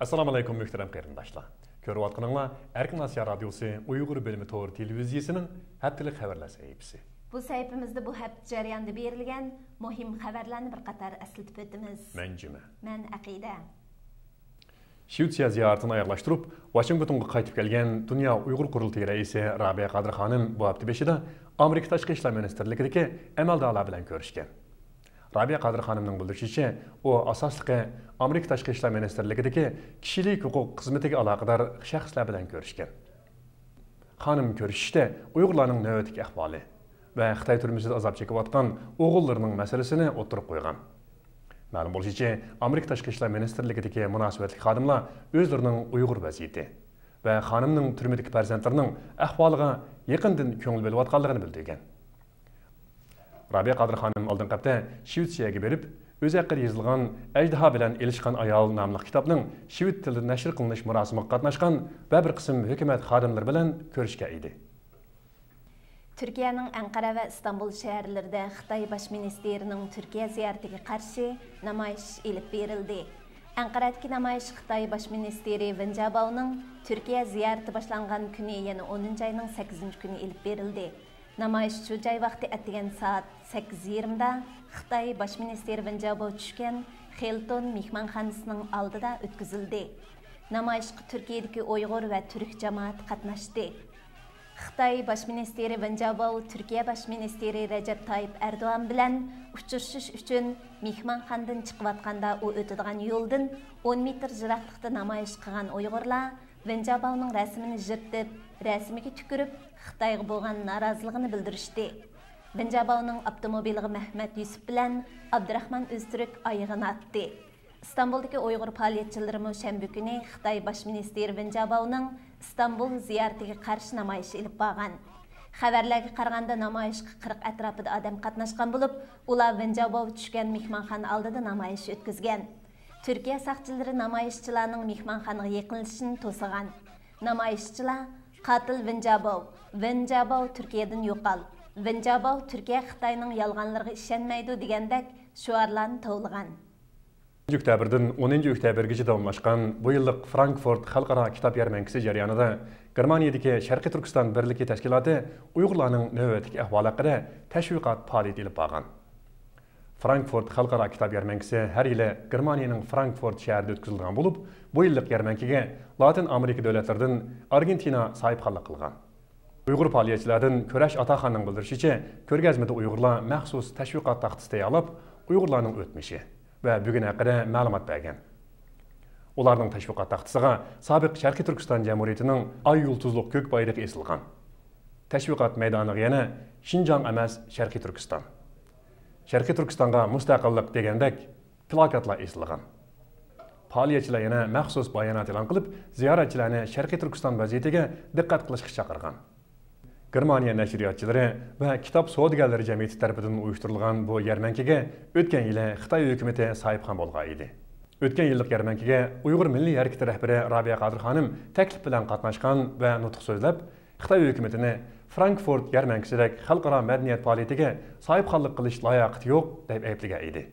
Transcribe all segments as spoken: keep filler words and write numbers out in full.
ئەسسالامۇئەلەيكۇم، مۆھتەرەم قېرىنداشلار. كۆرۈۋاتقىنىڭلار ئەركىن ئاسىيا رادىيوسى ئۇيغۇر بۆلۈمى تور تېلېۋىزىيىسىنىڭ ھەپتىلىك خەۋەرلەر سەھىپىسى. بۇ سەھىپىمىزدە بۇ ھەپتە جەريانىدا بېرىلگەن مۇھىم خەۋەرلەرنى بىر قاتار ئەسلىتىپ ئۆتىمىز. مەن جۈمە. مەن ئەقىدە. شىۋېتسىيە زىيارىتىنى ئاياغلاشتۇرۇپ، ۋاشىنگتونغا قايتىپ كەلگەن دۇنيا ئۇيغۇر قۇرۇلتىيى رەئىسى رابىيە قادىر خانىم بۇ ھەپتە بېشىدا ئامېرىكا تاشقى ئىشلار مىنىستىرلىكىدىكى ئەمەلدارلار بىلەن كۆرۈشكەن. رابىيە قادىر خانىمنىڭ بىلدۈرۈشىچە، ئۇ ئاساسلىقى ئامېرىكا تاشقى ئىشلار مىنىستىرلىكىدىكى كىشىلىك ھوقۇق خىزمىتىگە ئالاقىدار شەخسلەر بىلەن كۆرۈشكەن. خانىم كۆرۈشۈشتە ئۇيغۇرلارنىڭ نۆۋەتتىكى ئەھۋالى ۋە خىتاي تۈرمىسىدە ئازاب چېكىۋاتقان ئوغۇللىرىنىڭ مەسىلىسىنى ئوتتۇرىغا قويغان. مەلۇم بولۇشىچە، ئامېرىكا تاشقى ئىشلار مىنىستىرلىكىدىكى مۇناسىۋەتلىك خادىملار ئۆزلىرىنىڭ ئۇيغۇر ۋەزىيىتى ۋە خانىمنىڭ تۈرمىدىكى پەرزەنتلىرىنىڭ ئەھۋالىغا يېقىندىن كۆڭۈل بۆلۈۋاتقانلىقىنى بىلدۈرگەن. رابىيە قادىر خانىم ئالدىنقى ھەپتە شىۋېتسىيەگە بېرىپ، ئۆزى ھەققىدە يېزىلغان ئەجدىھا بىلەن ئېلىشقان ئايال ناملىق كىتابنىڭ شىۋېت تىلىدا نەشر قىلىنىش مۇراسىمىغا قاتناشقان ۋە بىر قىسىم ھۆكۈمەت خادىملىرى بىلەن كۆرۈشكەن ئىدى. تۈركىيەنىڭ ئەنقەرە ۋە ئىستانبۇل شەھەرلىرىدە خىتاي باش مىنىستىرىنىڭ تۈركىيە زىيارىتىگە قارشى نامايىش ئېلىپ بېرىلدى. ئەنقەرەدىكى نامايىش خىتاي باش مىنىستىرى ۋېن جياباۋنىڭ تۈركىيە زىيارىتى باشلانغان كۈنى، يەنى ئونىنچى ئاينىڭ سەككىزىنچى كۈنى ئېلىپ بېرىلدى. نامايىش شۇ جاي ۋاقتى ئەتىگەن سائەت سەككىز يېرىمدا خىتاي باش مىنىستىرى ۋېن جياباۋ چۈشكەن خىلتون مېھمانخانىسىنىڭ ئالدىدا ئۆتكۈزۈلدى. نامايىشقا تۈركىيەدىكى ئۇيغۇر ۋە تۈرك جامائىتى قاتناشتى. خىتاي باش مىنىستىرى ۋېن جياباۋ تۈركىيە باش مىنىستىرى رەجەپ تايىپ ئەردوغان بىلەن ئۇچرىشىش ئۈچۈن مېھمانخانىدىن چىقىۋاتقاندا، ئۇ ئۆتىدىغان يولدىن ئون مېتىر يىراقلىقتا نامايىش قىلغان ئۇيغۇرلار ۋېن جياباۋنىڭ رەسىمىنى يىرتىپ، رەسىمىگە تۈكۈرۈپ، خىتايغا بولغان نارازىلىقىنى بىلدۈرۈشتى. ۋېن جياباۋنىڭ ئاپتوموبىلىغا مەھمەت يۈسۈپ بىلەن ئابدۇراخمان ئۆزتۈرك ئايىغىنى ئاتتى. ئىستانبۇلدىكى ئۇيغۇر پائالىيەتچىلىرىمۇ شەنبە كۈنى خىتاي باش مىنىستىرى ۋېن جياباۋنىڭ ئىستانبۇل زىيارىتىگە قارشى نامايىش ئېلىپ بارغان. خەۋەرلەرگە قارىغاندا، نامايىشقا قىرىق ئەتراپىدا ئادەم قاتناشقان بولۇپ، ئۇلار ۋېن جياباۋ چۈشكەن مېھمانخانا ئالدىدا نامايىش ئۆتكۈزگەن. تۈركىيە ساقچىلىرى نامايىشچىلارنىڭ مېھمانخانىغا يېقىنلىشىشىنى توسىغان. نامايىشچىلار «قاتىل ۋېن جياباۋ! ۋېن جياباۋ تۈركىيەدىن يوقال! ۋېن جياباۋ تۈركىيە خىتاينىڭ يالغانلىرىغا ئىشەنمەيدۇ!» دېگەندەك شوئارلارنى توۋلىغان. ئوكتەبىردىن ئونىنچى ئۆكتەبىرگىچە داۋاملاشقان بۇ يىللىق فرانكفورت خەلقئارا كىتاب يەرمەنكىسى جەريانىدا گېرمانىيەدىكى شەرقىي تۈركىستان بىرلىكى تەشكىلاتى ئۇيغۇرلارنىڭ نۆۋەتتىكى ئەھۋالى ھەققىدە تەشۋىقات پائالىيىتى ئېلىپ بارغان. فرانكفورت خەلقئارا كىتاب يەرمەنكىسى ھەر يىلى گېرمانىيەنىڭ فرانكفورت شەھىرىدە ئۆتكۈزۈلىدىغان بولۇپ، بۇ يىللىق يەرمەنكىگە لاتىن ئامېرىكا دۆلەتلىرىدىن ئارگېنتىنا ساھىبخانلىق قىلغان. ئۇيغۇر پائالىيەتچىلەردىن كۈرەش ئاتاخاننىڭ بىلدۈرۈشىچە، كۆرگەزمىدە ئۇيغۇرلار مەخسۇس تەشۋىقات تاختىسى تەييارلاپ، ئۇيغۇرلارنىڭ ئۆتمۈشى ۋە بۈگۈنى ھەققىدە مەلۇمات بەرگەن. ئۇلارنىڭ تەشۋىقات تاختىسىغا سابىق شەرقىي تۈركىستان جەمھۇرىيىتىنىڭ ئاي يۇلتۇزلۇق كۆك بايرىقى ئېسىلغان. تەشۋىقات مەيدانىغا يەنە «شىنجاڭ ئەمەس، شەرقىي تۈركىستان، شەرقىي تۈركىستانغا مۇستەقىللىق» دېگەندەك پىلاكاتلار ئېسىلغان. پائالىيەتچىلەر يەنە مەخسۇس بايانات ئېلان قىلىپ، زىيارەتچىلەرنى شەرقىي تۈركىستان ۋەزىيىتىگە دىققەت قىلىشقا چاقىرغان. گېرمانىيە نەشرىياتچىلىرى ۋە كىتاب سودىگەرلىرى جەمئىيىتى تەرىپىدىن ئۇيۇشتۇرۇلغان بۇ يەرمەنكىگە ئۆتكەن يىلى خىتاي ھۆكۈمىتى ساھىبخان بولغان ئىدى. ئۆتكەن يىللىق يەرمەنكىگە ئۇيغۇر مىللىي ھەرىكىتى رەھبىرى رابىيە قادىر خانىم تەكلىپ بىلەن قاتناشقان ۋە نۇتۇق سۆزلەپ، خىتاي ھۆكۈمىتىنى فرانكفورت يەرمەنكىسىدەك خەلقئارا مەدەنىيەت پائالىيىتىگە ساھىبخانلىق قىلىش لاياقىتى يوق دەپ ئەيىبلىگەن ئىدى.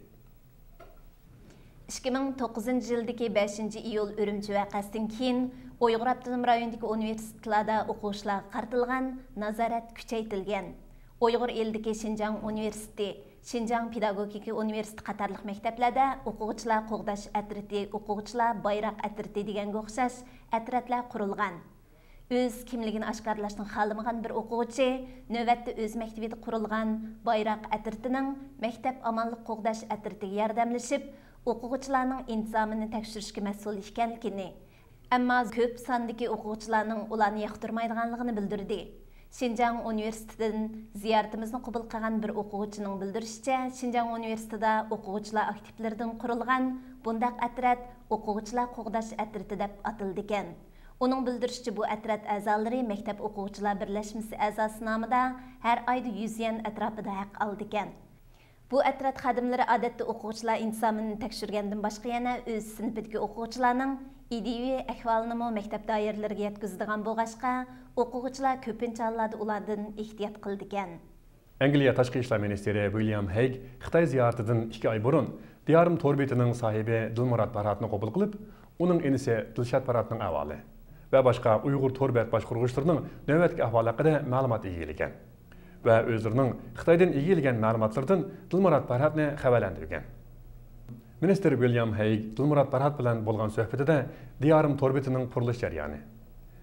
ئىككى مىڭ توققۇزىنچى يىلدىكى بەشىنچى ئىيۇل ئۈرۈمچى ۋەقەسىدىن كېيىن، ئۇيغۇر ئاپتونوم رايونىدىكى ئۇنىۋېرسىتېتلاردا ئوقۇغۇچىلارغا قارىتىلغان نازارەت كۈچەيتىلگەن. ئۇيغۇر ئېلىدىكى شىنجاڭ ئۇنىۋېرسىتېتى، شىنجاڭ پېداگوگىكا ئۇنىۋېرسىتېتى قاتارلىق مەكتەپلەردە ئوقۇغۇچىلار قوغداش ئەترىتى، ئوقۇغۇچىلار بايراق ئەترىتى دېگەنگە ئوخشاش ئەترەتلەر قۇرۇلغان. ئۆز كىملىكىنى ئاشكارىلاشنى خالىمىغان بىر ئوقۇغۇچى نۆۋەتتە ئۆز مەكتىۋىدە قۇرۇلغان بايراق ئەترىتىنىڭ مەكتەپ ئامانلىق قوغداش ئەترىتىگە ياردەملىشىپ، ئوقۇغۇچىلارنىڭ ئىنتىزامىنى تەكشۈرۈشكە مەسئۇل ئىكەنلىكىنى، ئەمما كۆپ ساندىكى ئوقۇغۇچىلارنىڭ ئۇلارنى ياقتۇرمايدىغانلىقىنى بىلدۈردى. شىنجاڭ ئۇنىۋېرسىتېتىدىن زىيارىتىمىزنى قوبۇل قىلغان بىر ئوقۇغۇچىنىڭ بىلدۈرۈشىچە، شىنجاڭ ئۇنىۋېرسىتېتىدا ئوقۇغۇچىلار ئاكتىپلىرىدىن قۇرۇلغان بۇنداق ئەترەت ئوقۇغۇچىلار قوغداش ئەترىتى دەپ ئاتىلىدىكەن. ئۇنىڭ بىلدۈرۈشىچە، بۇ ئەترەت ئەزالىرى مەكتەپ ئوقۇغۇچىلار بىرلەشمىسى ئەزاسى نامىدا ھەر ئايدا يۈز يۈەن ئەتراپىدا ھەق ئالىدىكەن. بۇ ئەترەت خادىملىرى ئادەتتە ئوقۇغۇچىلار ئىنتىزامىنى تەكشۈرگەندىن باشقا يەنە ئۆز سىنىپىدىكى ئوقۇغۇچىلارنىڭ ئىدىيىۋى ئەھۋالىنىمۇ مەكتەپ دائىرىلىرىگە يەتكۈزىدىغان بولغاچقا، ئوقۇغۇچىلار كۆپىنچە ھاللاردا ئۇلاردىن ئېھتىيات قىلىدىكەن. ئەنگلىيە تاشقى ئىشلار مىنىستىرى ۋىليام ھېيگ خىتاي زىيارىتىدىن ئىككى ئاي بۇرۇن دىيارىم تور بېتىنىڭ ساھىبى دىلمۇرات پەرھاتنى قوبۇل قىلىپ، ئۇنىڭ ئىنىسى دىلشات پەرھاتنىڭ ئەھۋالى ۋە باشقا ئۇيغۇر تور بەت باشقۇرغۇچىلىرىنىڭ نۆۋەتتىكى ئەھۋالى ھەققىدە مەلۇمات ئىگىلىگەن ۋە ئۆزلىرىنىڭ خىتايدىن ئىگىلىگەن مەلۇماتلىرىدىن دىلمۇرات پەرھاتنى خەۋەرلەندۈرگەن. مىنىستىر ۋىليام ھېيگ دىلمۇرات پەرھات بىلەن بولغان سۆھبىتىدە دىيارىم تور بېتىنىڭ قۇرۇلۇش جەريانى،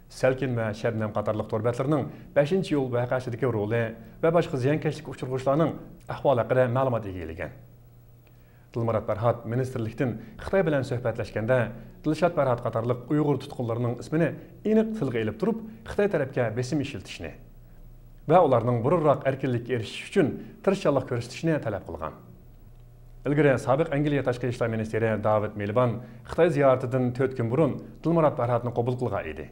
سەلكىن ۋە شەبنەم قاتارلىق تور بەتلىرىنىڭ بەشىنچى ئىيۇل ۋەقەسىدىكى رولى ۋە باشقا زىيانكەشلىككە ئۇچرىغۇچىلارنىڭ ئەھۋالى ھەققىدە مەلۇمات ئىگىلىگەن. دىلمۇرات پەرھات مىنىستىرلىكتىن خىتاي بىلەن سۆھبەتلەشكەندە، دىلشات پەرھات قاتارلىق ئۇيغۇر تۇتقۇنلىرىنىڭ ئىسمىنى ئېنىق تىلغا ئېلىپ تۇرۇپ، خىتاي تەرەپكە بېسىم ئىشلىتىشنى ۋە ئۇلارنىڭ بۇرۇنراق ئەركىنلىككە ئېرىشىشى ئۈچۈن تىرىشچانلىق كۆرسىتىشنى تەلەپ قىلغان. ئىلگىرى سابىق ئەنگلىيە تاشقى ئىشلار مىنىستىرى داۋىد مىلىبان خىتاي زىيارىتىدىن تۆت كۈن بۇرۇن دىلمۇرات پەرھاتنى قوبۇل قىلغان ئىدى.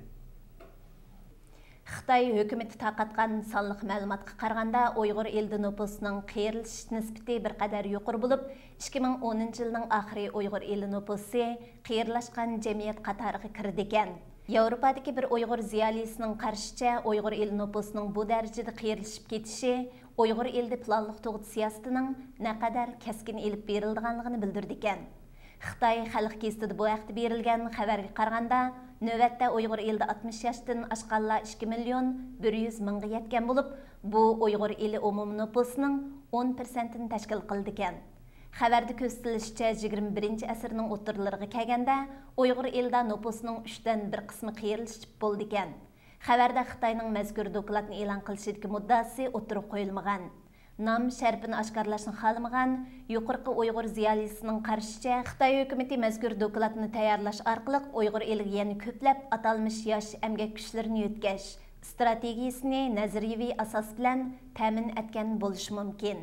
خىتاي ھۆكۈمىتى تارقاتقان سانلىق مەلۇماتقا قارىغاندا، ئۇيغۇر ئېلىدە نوپۇسنىڭ قېرىلىش نىسبىتى بىر قەدەر يۇقىرى بولۇپ، ئىككى مىڭ ئونىنچى يىلنىڭ ئاخىرى ئۇيغۇر ئېلى نوپۇسى قېرىلاشقان جەمئىيەت قاتارىغا كىرىدىكەن. ياۋروپادىكى بىر ئۇيغۇر زىيالىيسىنىڭ قارىشىچە، ئۇيغۇر ئېلى نوپۇسىنىڭ بۇ دەرىجىدە قېرىلىشىپ كېتىشى ئۇيغۇر ئېلىدە پىلانلىق تۇغۇت سىياسىتىنىڭ نەقەدەر كەسكىن ئېلىپ بېرىلىدىغانلىقىنى بىلدۈرىدىكەن. خىتاي خەلق گېزىتىدە بۇ ھەقتە بېرىلگەن خەۋەرگە قارىغاندا، نۆۋەتتە ئۇيغۇر ئېلىدە ئاتمىش ياشتىن ئاشقانلار ئىككى مىليون بىر يۈز مىڭغا يەتكەن بولۇپ، بۇ ئۇيغۇر ئېلى ئومۇمىي نوپۇسىنىڭ ئون پىرسەنتىنى تەشكىل قىلىدىكەن. خەۋەردە كۆرسىتىلىشىچە، يىگىرمە بىرىنچى ئەسىرنىڭ ئوتتۇرىلىرىغا كەلگەندە، ئۇيغۇر ئېلىدا نوپۇسنىڭ ئۈچتىن بىر قىسمى قېرىلىشىپ بولىدىكەن. خەۋەردە خىتاينىڭ مەزكۇر دوكلاتنى ئېلان قىلىشىدىكى مۇددىئاسى ئوتتۇرىغا قويۇلمىغان. نام شەرىپىنى ئاشكارىلاشنى خالىمىغان يۇقىرىقى ئۇيغۇر زىيالىيسىنىڭ قارىشىچە، خىتاي ھۆكۈمىتى مەزكۇر دوكلاتنى تەييارلاش ئارقىلىق ئۇيغۇر ئېلىگە يەنە كۆپلەپ ئاتالمىش ياش ئەمگەك كۈچلىرىنى يۆتكەش ئىستراتېگىيىسىنى نەزەرىيىۋى ئاساس بىلەن تەمىن ئەتكەن بولۇشى مۇمكىن.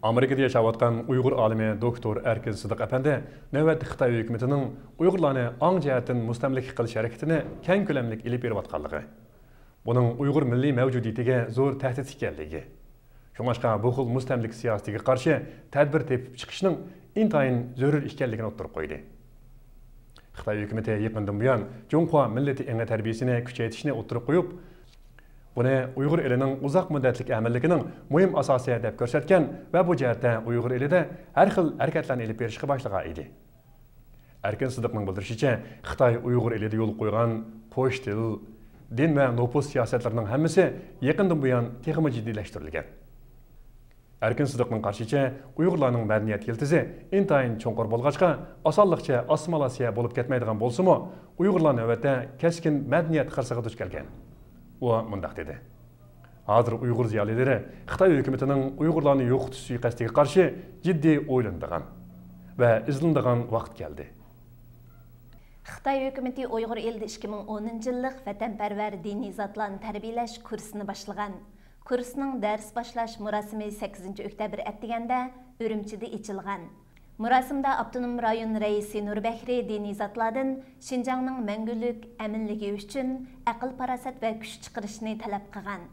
ئامېرىكىدا ياشاۋاتقان ئۇيغۇر ئالىمى دوكتور ئەركىن سىدىق ئەپەندى نۆۋەتتە خىتاي ھۆكۈمىتىنىڭ ئۇيغۇرلارنى ئاڭ جەھەتتىن مۇستەملىكە قىلىش ھەرىكىتىنى كەڭ كۆلەملىك ئېلىپ بېرىۋاتقانلىقى، بۇنىڭ ئۇيغۇر مىللىي مەۋجۇدىيىتىگە زور تەھدىت ئىكەنلىكى، شۇڭلاشقا بۇ خىل مۇستەملىكە سىياسىتىگە قارشى تەدبىر تېپىپ چىقىشنىڭ ئىنتايىن زۆرۈر ئىكەنلىكىنى ئوتتۇرىغا قويدى. خىتاي ھۆكۈمىتى يېقىندىن بۇيان جۇڭخۇا مىللىتى ئېڭى تەربىيىسىنى كۈچەيتىشنى ئوتتۇرىغا قويۇپ، بۇنى ئۇيغۇر ئېلىنىڭ ئۇزاق مۇددەتلىك ئەمىنلىكىنىڭ مۇھىم ئاساسى دەپ كۆرسەتكەن ۋە بۇ جەھەتتە ئۇيغۇر ئېلىدە ھەر خىل ھەرىكەتلەرنى ئېلىپ بېرىشقا باشلىغان ئىدى. ئەركىن سىدىقنىڭ بىلدۈرۈشىچە، خىتاي ئۇيغۇر ئېلىدە يولغا قويغان قوش تىل، دىن ۋە نوپۇس سىياسەتلىرىنىڭ ھەممىسى يېقىندىن بۇيان تېخىمۇ جىددىيلەشتۈرۈلگەن. ئەركىن سىدىقنىڭ قارىشىچە، ئۇيغۇرلارنىڭ مەدەنىيەت يىلتىزى ئىنتايىن چوڭقۇر بولغاچقا، ئاسانلىقچە ئاسسىمىلياتسىيە بولۇپ كەتمەيدىغان بولسىمۇ، ئۇيغۇرلار نۆۋەتتە كەسكىن مەدەنىيەت خىرىسىغا دۇچ كەلگەن. ئۇ مۇنداق دېدى: ھازىر ئۇيغۇر زىيالىيلىرى خىتاي ھۆكۈمىتىنىڭ ئۇيغۇرلارنى يوقىتىش سۇيىقەستىگە قارشى جىددىي ئويلىنىدىغان ۋە ئىزدىنىدىغان ۋاقىت كەلدى. خىتاي ھۆكۈمىتى ئۇيغۇر ئېلىدە ئىككى مىڭ ئونىنچى يىللىق ۋەتەنپەرۋەر دىنىي زاتلارنى تەربىيەلەش كۇرسىنى باشلىغان. كۇرسنىڭ دەرس باشلاش مۇراسىمى سەككىزىنچى ئۆكتەبىر ئەتىگەندە ئۈرۈمچىدە ئېچىلغان. مۇراسىمدا ئاپتونوم رايون رەئىسى نۇربەكرى دىنىي زاتلاردىن شىنجاڭنىڭ مەڭگۈلۈك ئەمىنلىكى ئۈچۈن ئەقىل-پاراسەت ۋە كۈچ چىقىرىشنى تەلەپ قىلغان.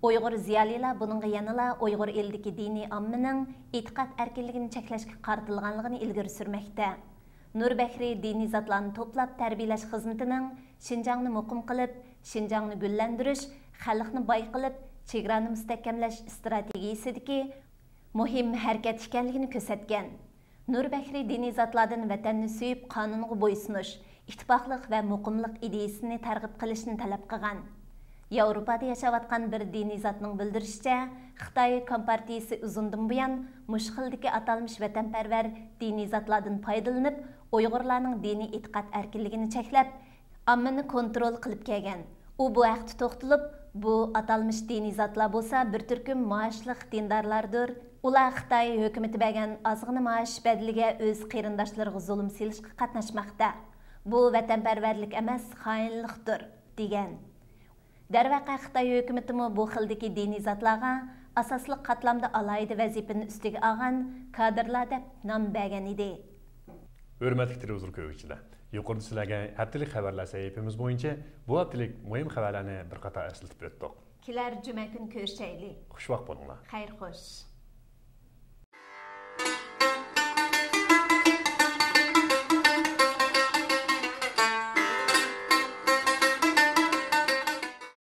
ئۇيغۇر زىيالىيلار بۇنىڭغا يەنىلا ئۇيغۇر ئېلىدىكى دىنىي ئاممىنىڭ ئېتىقاد ئەركىنلىكىنى چەكلەشكە قارىتىلغانلىقىنى ئىلگىرى سۈرمەكتە. نۇربەكرى دىنىي زاتلارنى توپلاپ تەربىيەلەش خىزمىتىنىڭ شىنجاڭنى مۇقىم قىلىپ، شىنجاڭنى گۈللەندۈرۈش، خەلقنى باي قىلىپ، چېگرانى مۇستەھكەملەش ئىستراتېگىيىسىدىكى مۇھىم ھەرىكەت ئىكەنلىكىنى كۆرسەتكەن. نۇربەكرى دىنىي زاتلاردىن ۋەتەننى سۆيۈپ، قانۇنغا بويسۇنۇش، ئىتتىپاقلىق ۋە مۇقىملىق ئىدىيىسىنى تەرغىب قىلىشنى تەلەپ قىلغان. ياۋروپادا ياشاۋاتقان بىر دىنىي زاتنىڭ بىلدۈرۈشىچە، خىتاي كومپارتىيىسى ئۇزۇندىن بۇيان مۇشۇ خىلدىكى ئاتالمىش ۋەتەنپەرۋەر دىنىي زاتلاردىن پايدىلىنىپ، ئۇيغۇرلارنىڭ دىنىي ئېتىقاد ئەركىنلىكىنى چەكلەپ، ئاممىنى كونترول قىلىپ كەلگەن. ئۇ بۇ ھەقتە توختىلىپ، بۇ ئاتالمىش دىنىي زاتلار بولسا بىر تۈركۈم مائاشلىق دىندارلاردۇر. ئۇلار خىتاي ھۆكۈمىتى بەرگەن ئازغىنە مائاش بەدىلىگە ئۆز قېرىنداشلىرىغا زۇلۇم سېلىشقا قاتناشماقتا. بۇ ۋەتەنپەرۋەرلىك ئەمەس، خائىنلىقتۇر، دېگەن. دەرۋەقە، خىتاي ھۆكۈمىتىمۇ بۇ خىلدىكى دىنىي زاتلارغا ئاساسلىق قاتلامدا ئالاھىدە ۋەزىپىنى ئۈستىگە ئالغان كادىرلار دەپ نام بەرگەن ئىدى. ھۆرمەتلىك تېلېۋىزور كۆرگۈچىلەر، يۇقىرىدا سىلەرگە ھەپتىلىك خەۋەرلەر سەھىپىمىز بويىچە بۇ ھەپتىلىك مۇھىم خەۋەرلەرنى بىر قاتار ئەسلىتىپ ئۆتتۇق. كېلەر جۈمە كۈنى كۆرۈشەيلى. خۇشۋاق بولۇڭلار. خەير خوش.